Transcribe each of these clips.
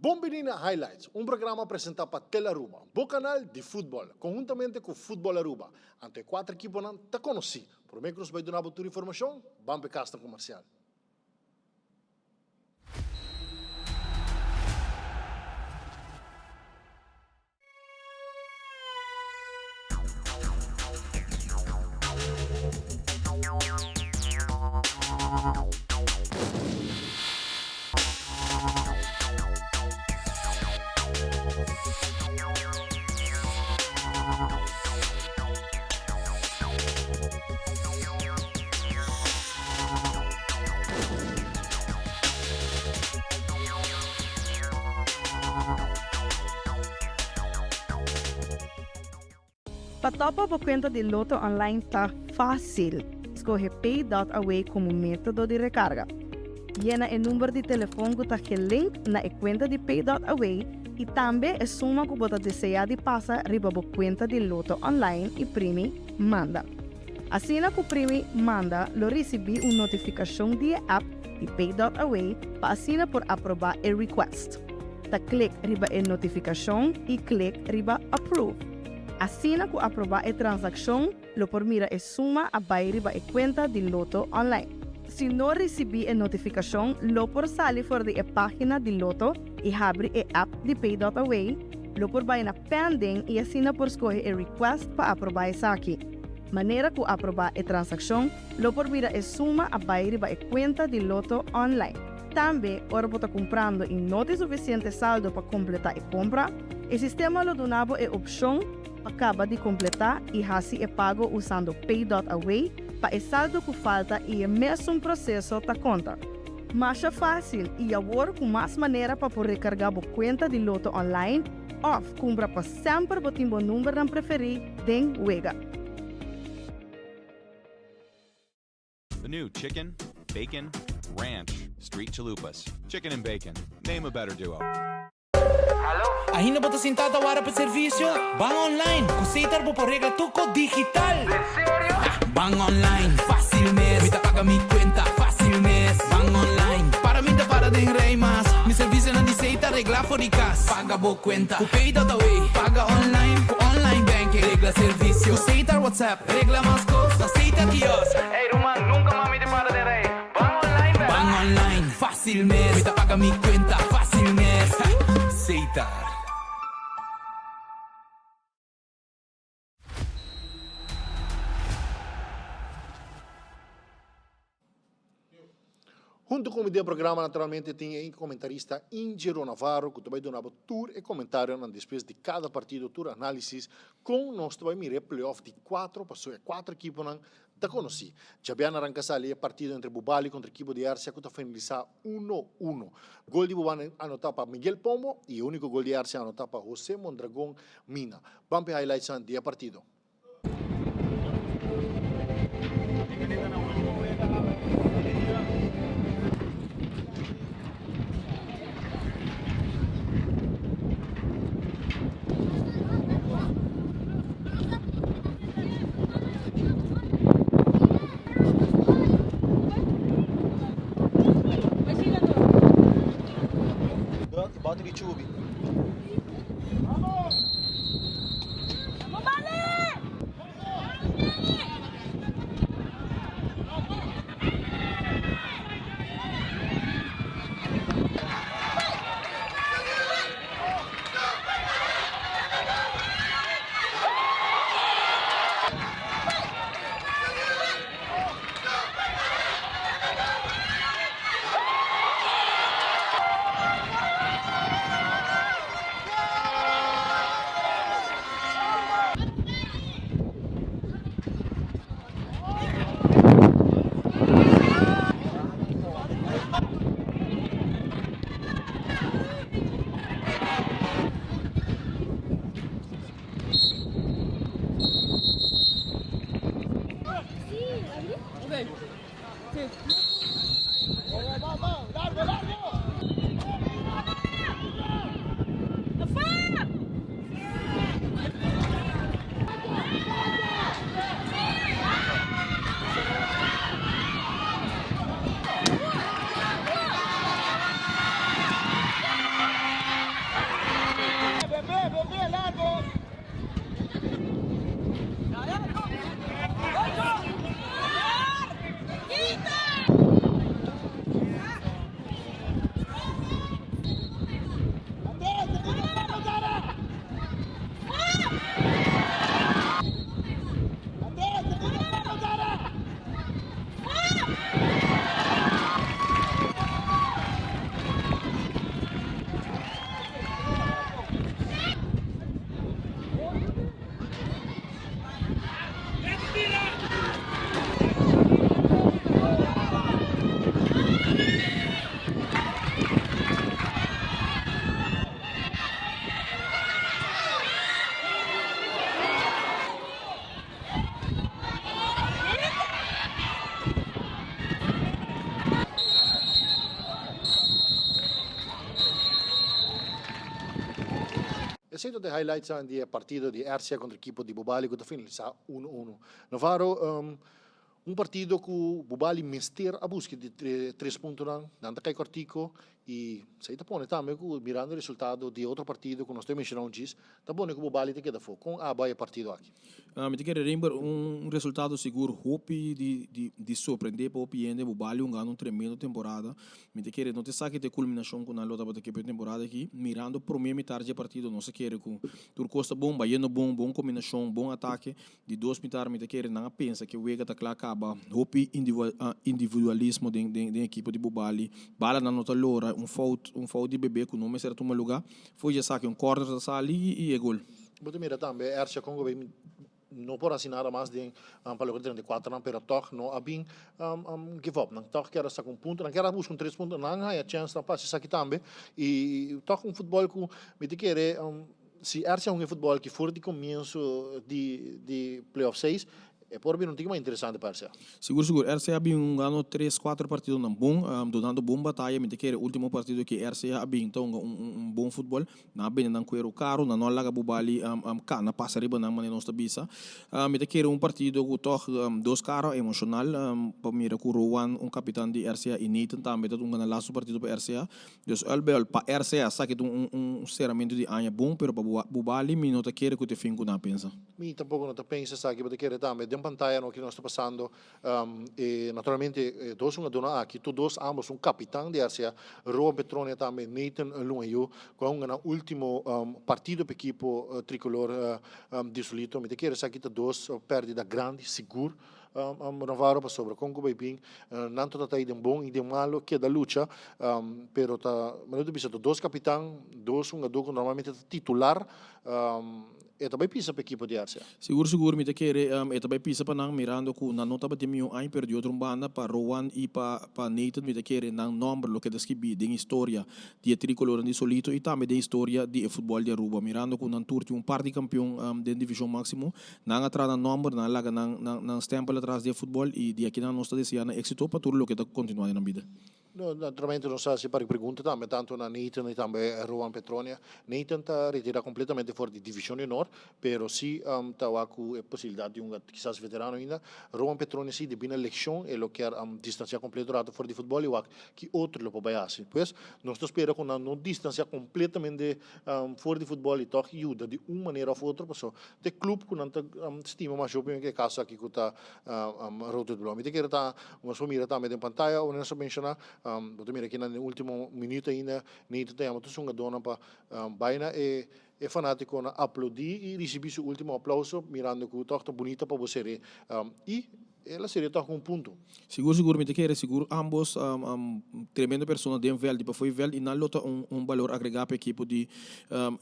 Bon bini na Highlights, un programa presenta pa Tele Aruba, bo canal di futbol, conhuntamente cu Futbol Aruba. Anto e cuater ekiponan ta conoci. Prome cu nos bay duna bo tur informacion, ban p'e casnan comercial. Pa topa bo kuenta di Lotto Online ta fásil. Skohe Pay dot Away komo método di rekarga. Yena e number di telefon ku ta gelink na e kuenta di Pay dot Away i tambe e suma ku bo ta deseá di pasa riba bo kuenta di Lotto Online i primi Manda. Asina ku primi Manda lo risibí un notifikashon di e app di Pay dot Away pa asina por aprobá e request. Ta klik riba e notifikashon i klik riba Approve. Asina ku aprobá e transakshon lo por mira e suma a bai riba e kuenta di Lotto Online. Si no risibí e notifikashon lo por sali for di e página di Lotto i habri e app di Pay dot Away, lo por bai na Pending i asina por skohe e request pa aprobá esaki. Manera ku aprobá e transakshon lo por mira e suma a bai riba e kuenta di Lotto Online. Tambe, ora bo ta kumprando i no tin sufisiente saldo pa kompletá e kompra, e sistema lo duna bo e opshon pa kaba di kompletá i hasi e pago usando Pay dot Away pa e saldo ku falta i e mesun proseso ta konta. Masha fásil i awor ku mas manera pa por rekargá bo kuenta di Lotto online òf kumpra pa semper bo tin bo numbernan preferí den wega. The new chicken, bacon, ranch, street chalupas. Chicken and bacon. Name a better duo. Ainda bo ta sinta ta wara pa servicio? Ban online! Cu Setar bo por regla tur cos digital! Den serio? Ban online, facil mes! Mi ta paga mi cuenta, facil mes! Ban online, para mi ta para den rij mas! Mi servicionan di Setar regla for di cas! Paga bo cuenta cu Pay.away! Paga online cu online banking! Regla servicio cu Setar WhatsApp! Regla mas cos na Setar Kiosk! Ey ruman, nunca mas mi ta para den rij! Ban online bera! Ban online, facil mes! Mi ta paga mi cuenta, facil mes! Setar. Hunto cu mi den programa naturalmente tin e comentarista Ingero Navarro cu ta bay duna bo tur e comentarionan despues di cada partido, tur analisis con nos ta bay mira e playoff di cuatro pasobra e cuatro ekiponan ta conoci. Djabièrnè a ranca sali e partido entre Bubali contra ekipo di RCA cu ta finalisa uno uno. Gol di Bubali anota pa Miguel Pombo y e unico gol di RCA anota pa Jose Mondragon Mina. Ban p'e highlightsnan di e partido. Esei ta e highlightsnan di e partido di RCA kontra ekipo di Bubali ku ta finalisá uno uno. Navarro, un partido ku Bubali mester a buska di tres puntonan, nan ta kai kòrtiku i esei ta pone tambe ku mirando e resultado di e otro partido ku nos ta menshoná un djis, ta pone ku Bubali ta keda afó. Kon a bai e partido aki? Mi ta kere Rember un resultado sigur hopi di sorprende pa hopi hende. Bubali un gana un tremendo temporada. Mi ta kere no ta esaki ta e kulminashon ku nan lo tabata ke pa e temporada aki. Mirando prome mitar dje partido nos a kere ku tur kos ta bon, bayendo bon, bon kombinashon, bon atake. Di dos mitar mi ta kere nan a pensa ku e wega ta kla kaba. Hopi individualismo den den ekipo di Bubali. Balanan no ta lora, un fout un fout di Bebe ku no mester a tuma luga. Fo'i dje esaki un kòrner ta sali i e gol. Bo ta mira tambe RC Congo bay no por haci nada mas den pa loke 34 nan pero toch no a bin give up. Nan toch kier a saca un punto, nan kier a busca un tres punto, nan haya chance nan pa haci esaki tambe y toch un futbol cu mi ta kere si RC a hunga e futbol aki for di comienzo di playoff seis E por bira un tiki mas interesante pa RCA. Sigur sigur, RCA a bin hungando tres kuater partidonan bon, dunando bon bataya. Mi ta kere ultimo partido ki RCA a bin ta hunga un bon futbol. Nan a bende nan kuero karo, nan no a laga Bubali kana pasa riba nan manera nos ta bisa. Mi ta kere un partido ku tòg dos karo emoshonal pa mira ku Rowan, un kapitan di RCA i Nathan tambe ta hunga nan lastu partido pa RCA. Dus al bij al pa RCA sa ki ta un seramentu di aña bon, pero pa Bubali mi no ta kere ku ta e fin ku nan a pensa. Mi tampoko no ta pensa esaki, bo ta kere tambe den pantaya no ki nos ta pasando e naturalmente e dos hungadónan aki, tur dos ambos un kapitan di RCA, Rowan Petronia tambe Nathan Lungayu ku a hunga nan ultimo partido pa ekipo trikolor di Solito. Mi ta kere esaki ta dos pèrdida grandi sigur. Navarro pasobra kon ku bai bin nan ta trata den bon i den malo keda lucha pero ta manera ta bisa ta dos kapitan dos hungadó ku normalmente ta titular e ta bai pisa pa ekipo di RCA. Sigur sigur mi ta kere e ta bai pisa pa nan mirando ku nan no tabatin miho aña pero di otro un banda pa Rowan i pa pa Nathan mi ta kere nan nòmber lo keda skibí den historia di e tricolornan di Solito i tambe den historia di e futbòl di Aruba mirando ku nan tur tin un par di kampion den divishon máksimo Nan a traha nan nomber, nan a laga nan nan stempel atras di e futbol i di akinan nos ta desea nan éxito pa tur loke ta kontinuá den nan bida. No, naturalmente nos a hasi par di pregunta tambe tanto na Nathan i tambe Rowan Petronia. Nathan ta retira kompletamente for di Divishon di Honor, pero si ta wak ku e posibilidat di hunga kisas veterano ainda. Rowan Petronia si debí na lekshon e lo kier distansiá kompleto rato for di futbol i wak ki otro lo por bai hasi. Pues nos ta spera ku nan no distansiá kompletamente for di futbol i tòg yuda di un manera òf otro paso Te club cu nan ta stima mas hopi e caso aki cu ta Roto Blauw. Mi ta kere ta nos por mira tambe den pantaya ora nos a menciona, bo ta mira aki nan den ultimo minuut ainda Nathan ta yama tur su hungadornan pa bay na e e fanaticonan aplaudi y ricibi su ultimo aplauso mirando cu toch ta bunita pa bo sere y El a seria tòg un punto. Sigur sigur mi ta kere sigur ambos tremendo persona den veld y pafó e veld y nan lo ta un un balor agregá pa ekipo di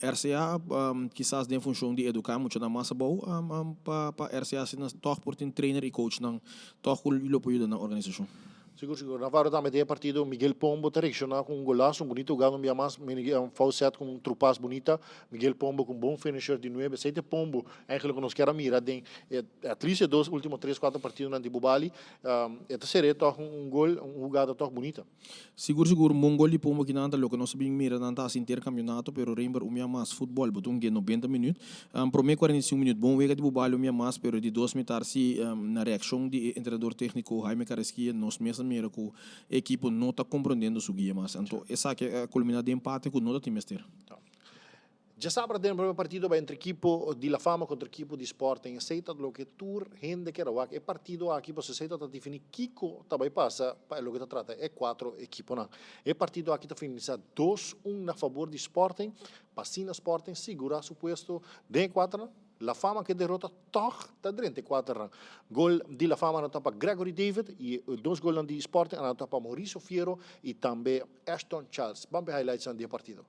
RCA kisas den funshon di eduká muchanan mas abou pa pa RCA asina tòg por tin trainer y coachnan tòg ku lo por yuda nan organisashon. Sigur sigur. Navarro tambe den e partido Miguel Pombo ta reakshoná ku un golaso, un bunita hugada un bia mas, Faucet ku un trupas bunita, Miguel Pombo ku un bon finisher di nuebe. Esei ta e Pombo eigenlijk ku nos kier a mira den e at least e dos ultimo tres kuater partidonan di Bubali. E ta ser'é tòg un gol, un hugada tòg bunita. Sigur sigur un bon gol di Pombo kinan ta loke nos a bin mira nan ta hasi inter kampionato pero Rember un bia mas futbol bo ta un ge nobenta minüt. Prome 45 minuut bon wega di Bubali un bia mas pero di dos mitar si na reaccion di e entrenador tecnico Jaime Carrasquilla nos mes a mira cu e ekipo no ta comprondendo su guia mas anto esaki a culmina den empate cu no ta tin mester. Djasabra den prome partido bai entre ekipo di La Fama contra ekipo di Sporting. Esey ta loke tur hende kier a wak e partido aki pasobra esey ta ta defini kico ta bai pasa pa loke ta trata e cuatro ekiponan. E partido aki ta finalisa dos un na fabor di Sporting. Pa asina Sporting sigura su puesto den e cuaternan. La Fama ke derota tog ta drenta e cuaternan. Gol di La Fama anota pa Gregory David y e dos golnan di Sporting anota pa Mauricio Fierro y tambe Ashton Charles. Ban p'e highlightsnan di e partido.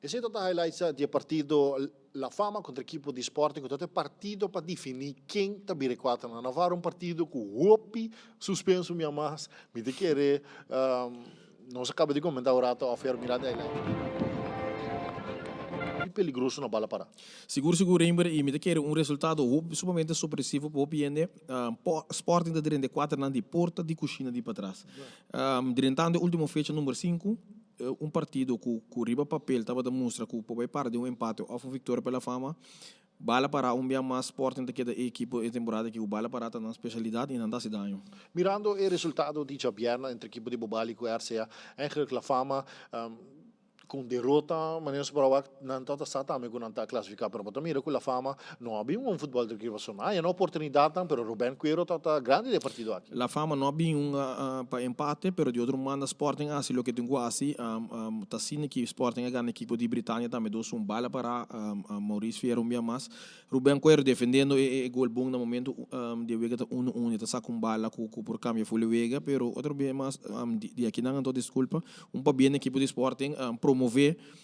Esei ta ta highlights di e partido La Fama contra ekipo di Sporting cu ta e partido pa defini ken ta bira e cuaternan. Navarro un partido cu hopi suspenso mi a mas mi ta kere nos a caba di comenta un rato off air mira di highlights. Hopi peligroso na bala para. Sigur sigur Reinber y mi ta kere un resultado hopi sumamente sorpresivo pa hopi hende. Sporting ta drenta e cuaternan di porta di cushina di patras. Drentando e ultimo fecha number sinku. Un partido ku ku riba papel tabata mustra ku por bai para den un empate òf un viktoria pa La Fama. Bala pará un bia mas Sporting ta keda e ekipo e temporada aki ku bala pará ta nan spesialidat i nan ta hasi daño. Mirando e resultado di djabièrnè entre ekipo di Bobali ku RCA, eigenlijk La Fama ku un derota manera nos por a wak nan tabata sa tambe ku nan ta klasifiká pero bo ta mira ku La Fama no a bin un futbòl di ekipo pasobra nan a yena oportunidatnan pero Ruben Cuero tabata grandi den e partido aki. La Fama no a bin un pa empate, pero di otro banda Sporting a hasi loke tin ku hasi. Ta asina ki Sporting a gana ekipo di Britania tambe dos un bala para Maurice Fierro un bia mas. Ruben Cuero defendiendo e gol bon na momento di e wega ta uno uno e ta saka un bala ku por kambia ful e wega, pero otro bia mas di akinan anto disculpa un pabia na ekipo di Sporting promove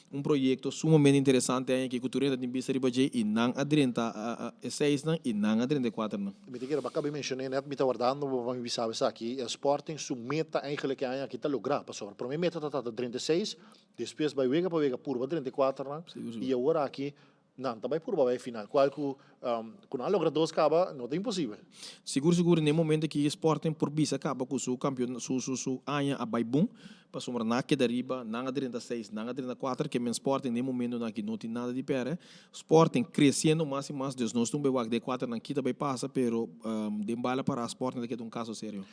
Un proyekto sumamente interesante aña aki ku tur hende ta tin bista riba dje i nan a drenta e seisnan i nan a drenta e kuaternan. Mi ta kere baka bi menshoné nèt mi ta wardando bo pa mi bisa bo esaki, Sporting su meta eigenlijk e aña aki ta lográ pasobra promé meta ta tabata drenta e seis, despues bai wega pa wega purba drenta e kuaternan i awor aki nan ta bai purba bai final kual ku ku nan a logra dos kaba no ta imposibel. Sigur sigur den e momento aki Sporting por bisa kaba ku su kampeon su su su aña a bai bon pasobra nan a keda riba nan a drenta seis nan a drenta kuater ke men Sporting den e momentonan aki no tin nada di pèrdè Sporting kresiendo mas i mas dus nos tin un bai wak den e kuaternan kita bai pasa pero den bala para Sporting ta keda un kaso serio.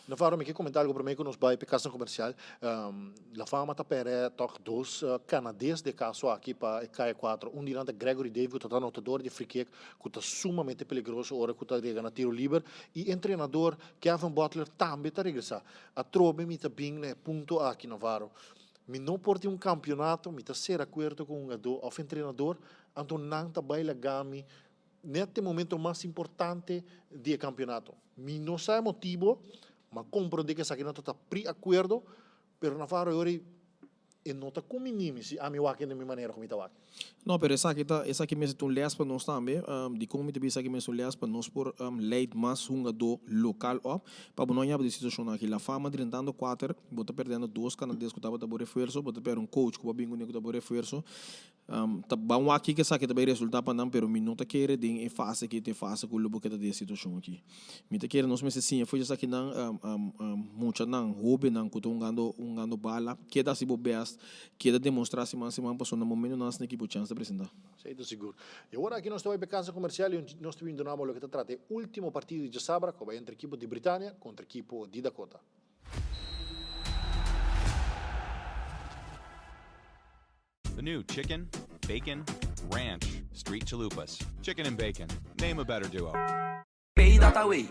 Navarro, mi ke comenta algo prome ku nos bai p'e kasnan komersial. La Fama ta pèrdè tòg dos kanades den e kaso aki pa e kaya kuatro. Un di nan ta Gregory Dave ku ta ta anotador di free kick ku ta sumamente peligroso ora ku ta yega na tiro liber. I entrenador Kevin Butler tambe ta regresá. Atrobe mi ta bin na e punto aki, Navarro. Mi no por tin un kampionato, mi ta sera akuerdo ku un hungadó òf entrenador, anto nan ta bai laga mi Net e momento mas importante di e campeonato. Mi no sa e motibo, ma comprende cu esaki nan ta ta pre-acuerdo, pero Navarro e ora E no ta kuminí mi si ami wak den mi manera ku mi ta wak. No, pero esaki ta, esaki mester ta un lès pa nos tambe. Dikon mi ta bisa esaki mester un lès? Pa nos por leid mas hungadó lokal op, pa bo no yaba di situashonnan aki. La Fama drentando kuater, bo ta perdendo dos kanades ku tabata bo refuerso, bo ta perde un coach ku bo a bin kuné ku ta bo refuerso. Ta ban wak kiko esaki ta bai resultá pa nan, pero mi no ta kere den e fase aki ta e fase ku lo bo keda den e situashon aki. Mi ta kere nos mester siña for di esakinan muchanan, hóbennan ku ta hungando hungando bala, keda hasi bo bèst, keda demostrá siman siman pasobra na momento nan asina ki bo chèns ta presentá. Esei ta sigur. I awor aki nos ta bai pa e kasa komersial i nos ta bin duna bo loke ta trata e último partido di djasabra ku a bai entre ekipo di Britania kontra ekipo di Dakota. The new chicken, bacon, ranch, street chalupas. Chicken and bacon. Name a better duo. Pay.away.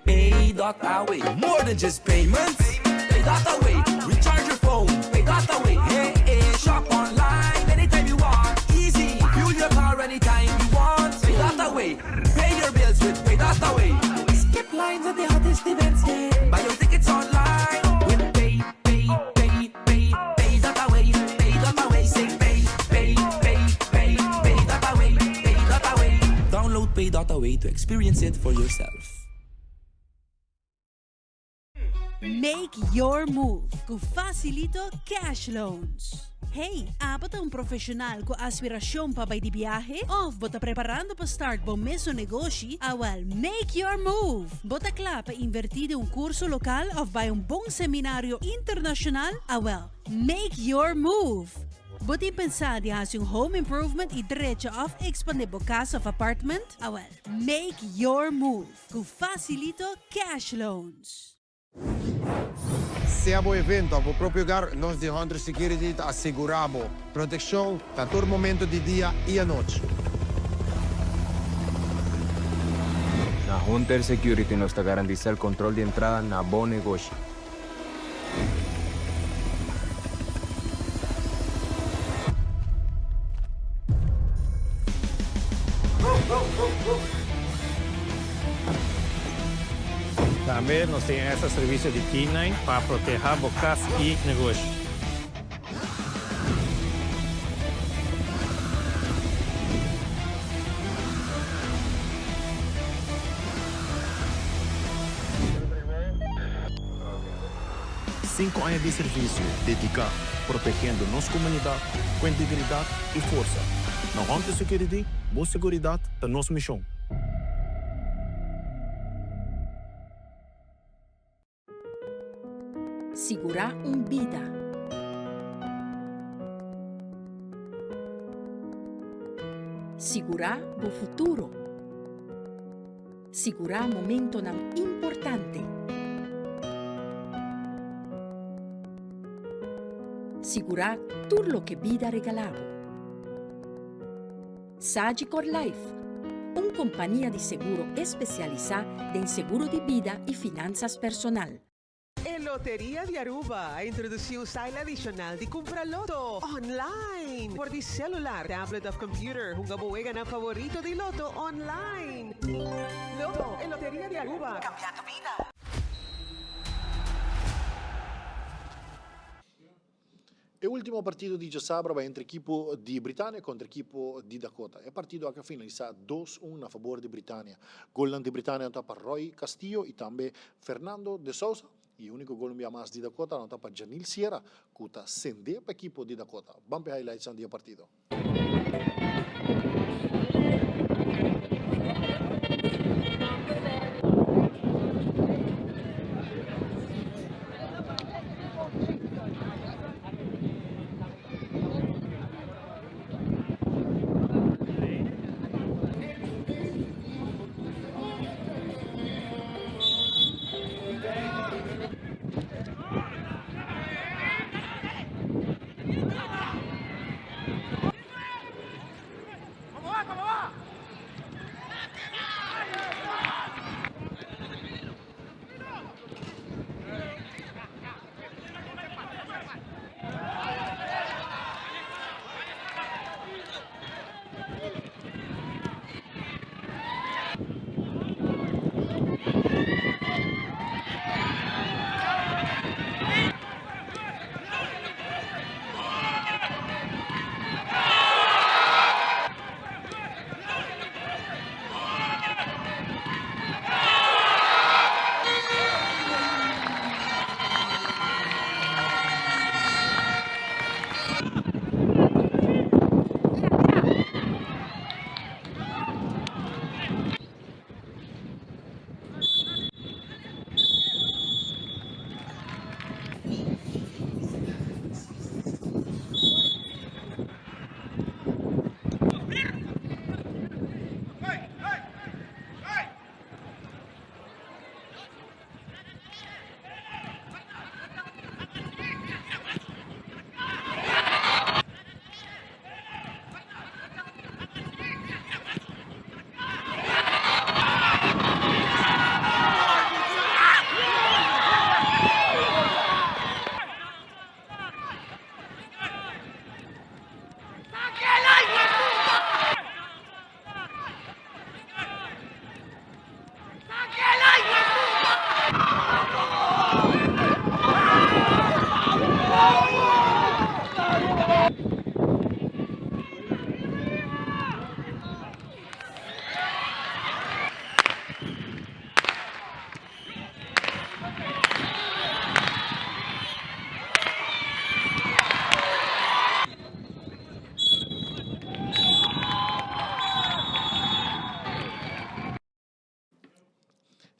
Pay.away. More than just payments. Pay.away. Recharge your phone. Pay.away. Hey, hey. Shop online anytime you want. Easy. Fuel your car anytime you want. Pay.away. Pay your bills with Pay.away. Skip lines at the hottest events. Yeah. Buy your tickets online with Pay, Pay, Pay, Pay, Pay dot away, pay dot away, say pay, pay, pay, pay, pay dot away, pay dot away. Download pay dot away to experience it for yourself. Make your move ku Facilito Cash Loans. Hey, abo ta un profesional ku aspirashon pa bai di biahe? Of bo ta preparando pa start bo mesun negoshi? Awel, make your move! Bo ta kla pa invertí den un kurso lokal òf bai un bon seminario internashonal? Awel, make your move! Bo tin pensá di hasi un home improvement i drecha òf ekspandé bo kas òf apartment? Awel, make your move ku Facilito Cash Loans! Sea bo evento of bo propio hogar, nos di Hunter Security ta asegura bo proteccion na tur momento di dia y anochi. Na Hunter Security nos ta garantisa el control di entrada na bo negoshi. Tambe nos tin extra servicio di K-nine pa proteha bo cas y negoshi. Cinco aña di servicio dedica protegiendo nos comunidad cu integridad y forsa. Na Hunter Security, bo seguridad ta nos mision. Sigurá un bida. Sigurá bo futuro. Sigurá momentonan importante. Sigurá tur loke bida regalá bo. Sagicor Life, un kompania di seguro espesialisá den seguro di bida i finansas personal. E Loteria di Aruba a introduci un style adicional di cumpra loto online! For di celular, tablet of computer, hunga bo weganan favorito di loto online! Loto, e Loteria di Aruba, cambiando bida! E ultimo partido di djasabra bai entre ekipo di Britania kontra ekipo di Dakota. E partido aki a finalisá dos un na fabor di Britania. Golnan di Britania anotá pa Roy Castillo i tambe Fernando de Sousa i e úniko gol un bia mas di Dakota anotá pa Janil Sierra ku ta sendé pa ekipo di Dakota. Ban p'e highlightsnan di e partido.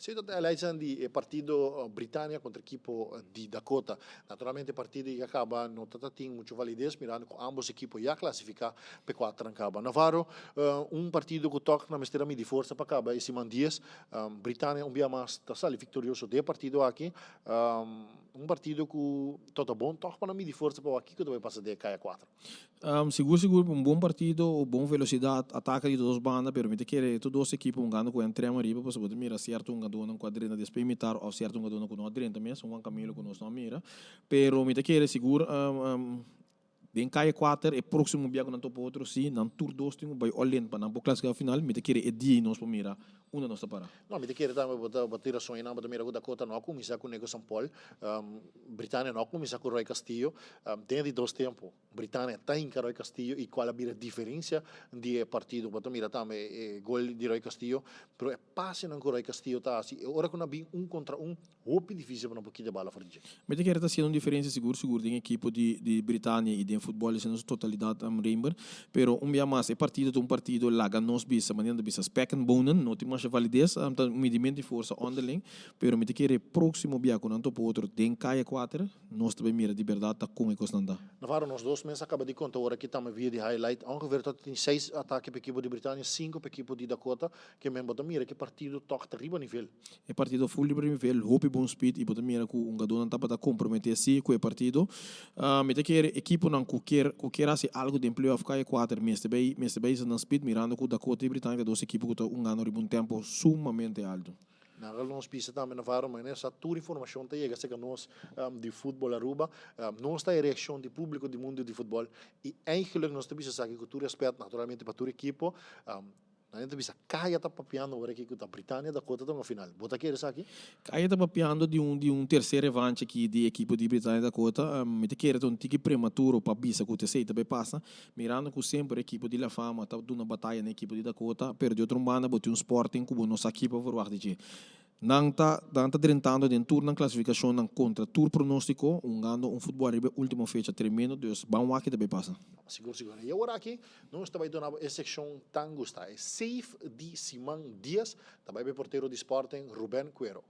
Esei ta highlightsnan di e partido Britania kontra ekipo di Dakota. Naturalmente e partido ya kaba no ta tin mucho valides mirando ku ambos ekipo ya klasifiká pa e kuaternan kaba. Navarro, un partido ku tòg nan mester a midi forsa pa kaba e siman dies. Britania un bia mas ta sali viktorioso den e partido aki. Un partido ku ta ta bon tòg pa nan midi forsa pa wak kiko ta bai pasa den e kaya kuater. Sigur sigur un bon partido, bon velocidad, atake di dos banda, pero mi ta kere tur dos ekipo hungando ku entrem ariba pasobra bo ta mira sierto hungadónan ku a drenta despues mitar òf sierto hungadónan ku no a drenta mes, un Juan Camilo ku nos no a mira. Pero mi ta kere sigur den kaya kuater e próksimo bia ku nan topa otro si nan tur dos tin ku bai all in pa nan por klasifiká final, mi ta kere e dia ei nos por mira unda nos ta para. No, mi ta kere tambe bo ta bo tira soña nan, bo ta mira ku Dakota no a kuminsá ku Neko San Paul, Britania no a kuminsá ku Roy Castillo. Den di dos tempu, Britania ta hinka Roy Castillo i kual a bira diferensia di e partido. Bo ta mira tambe e gol di Roy Castillo, pero e pasenan ku Roy Castillo ta hasi, e ora ku nan bin un kontra un, Hopi difícil pa nan por kita e bala for di dje. Mi ta kere ta haciendo un diferencia sigur sigur den ekipo di di Britania y den futbol esei na su totalidad Reinber. Pero un bia mas e partido ta un partido laga nos bisa manera nan ta bisa spek en bonen no tin masha validez ta un midimento di forsa onderling pero mi ta kere proximo bia cu nan topa otro den Kaya kuater nos ta bay mira di berdad ta con e cosnan ta. Navarro, nos dos mes a caba di conta ora ki tamba via di highlight ongeveer ta tin seis atake pa ekipo di Britania sinku pa ekipo di Dakota ke men bo ta mira ki partido toch ta riba nivel. E partido full riba nivel, hopi bon speed y bo ta mira cu hungadornan tabata compromete si cu e partido. Mi ta kere ekiponan cu kier cu kier haci algo den playoff cay e cuater mester bay mester bay nan speed mirando cu Dakota y Britania ta dos ekipo cu ta hungando riba un tempo sumamente alto. Nan a nos bisa tambe Navarro manera sa tur informacion ta yega cerca nos di Futbol Aruba. Nos ta e reaccion di publico di mundo di futbol y eigenlijk nos ta bisa esaki cu tur respet naturalmente pa tur ekipo. Nan ta bisa, Kaya ta papiando ora ki ku ta Britania Dakota ta un final. Bo ta kere esaki? Kaya ta papiando di un di un tercer revanche aki di ekipo di Britania Dakota. Mi ta kere ta un tiki prematuro pa bisa ku ta esei ta bai pasa, mirando ku semper ekipo di La Fama ta duna bataya na ekipo di Dakota, pero di otro un banda bo tin un Sporting ku bo no sa ki pa verwagt di dje. Nan ta nan ta drentando den tur nan klasifikashonnan kontra tur pronóstiko, hungando un futbòl riba e último fecha tremendo, dus ban wak ki ta bay pasa. Sigur sigur. I awor aki nos ta bai duna bo e sekshon tan gustá, e save di siman dies ta bai pa e portero di Sporting, Ruben Cuero.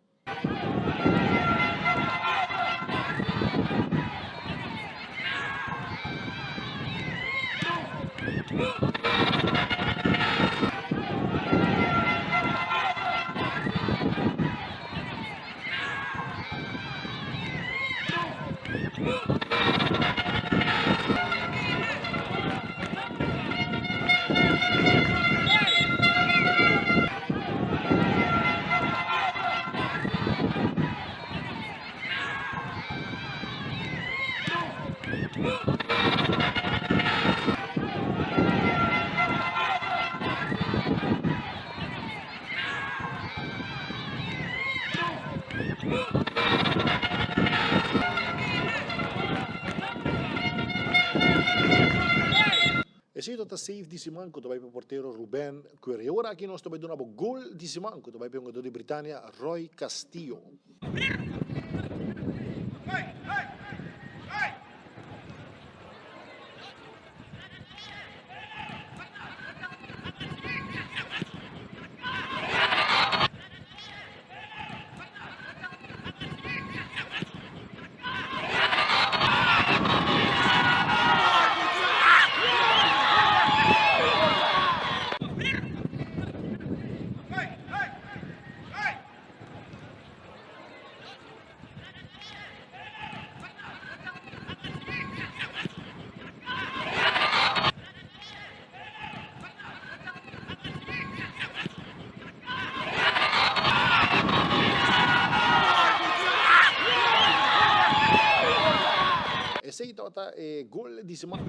Esei ta save di siman ku ta bai pa portero Ruben Cuero. E ora aki nos ta bai duna bo gol di siman ku ta bai pa e hungador di Britania Roy Castillo. Tabata e gol di siman.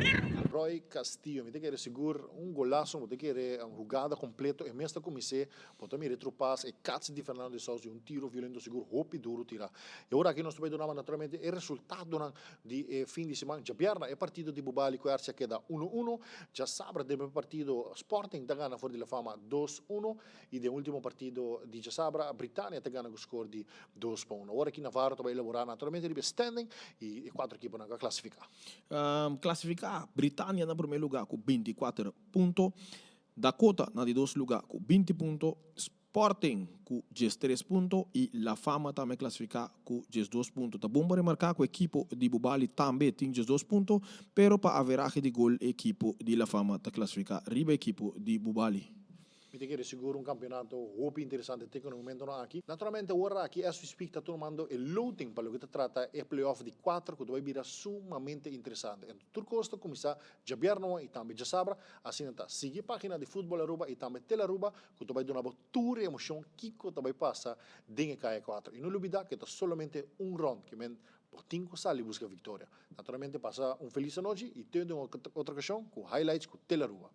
Roy Castillo, mi ta kere sigur un golazo, bo ta kere un hugada completo, e mes ta cumins'é, bo ta mira e trupas, e cats di Fernando de Sousa y un tiro violento sigur hopi duro tira. E ora aki nos ta bay duna naturalmente e resultadonan di e fin di siman. Djabièrnè e partido di Bubali cu Ercia keda uno uno, djasabra den e partido Sporting ta gana for di La Fama dos uno y den ultimo partido di djasabra Britania ta gana cu score di 2 pa 1. Awor aki Navarro ta bai elabora naturalmente riba e standing y e cuatro ekiponan cu a clasifica. Clasifica, Britania na prome luga cu 24 punto, Dakota na di dos luga cu 20 punto, Sporting cu 13 punto y La Fama tambe clasifica cu 12 punto. Ta bon pa remarca cu ekipo di Bubali tambe tin 12 punto, pero pa averahe di gol ekipo di La Fama ta clasifica riba ekipo di Bubali. Mi ta kere sigur un campeonato hopi interesante te cu e momentonan aki. Naturalmente ora aki as we speak ta tumando e loting pa loke ta trata e playoff di cuatro cu ta bay bira sumamente interesante. En tur cos ta cuminsa djabièrnoa y tambe djasabra. Asina ta, sigui e pagina di Futbol Aruba y tambe Tele Aruba cu ta bay duna bo tur e emocion kico ta bay pasa den e caya cuatro. Y no lubida cu e ta solamente un rond, ke men bo tin cu sali busca victoria. Naturalmente pasa un feliz anochi y te den otro ocasion cu highlights cu Tele Aruba.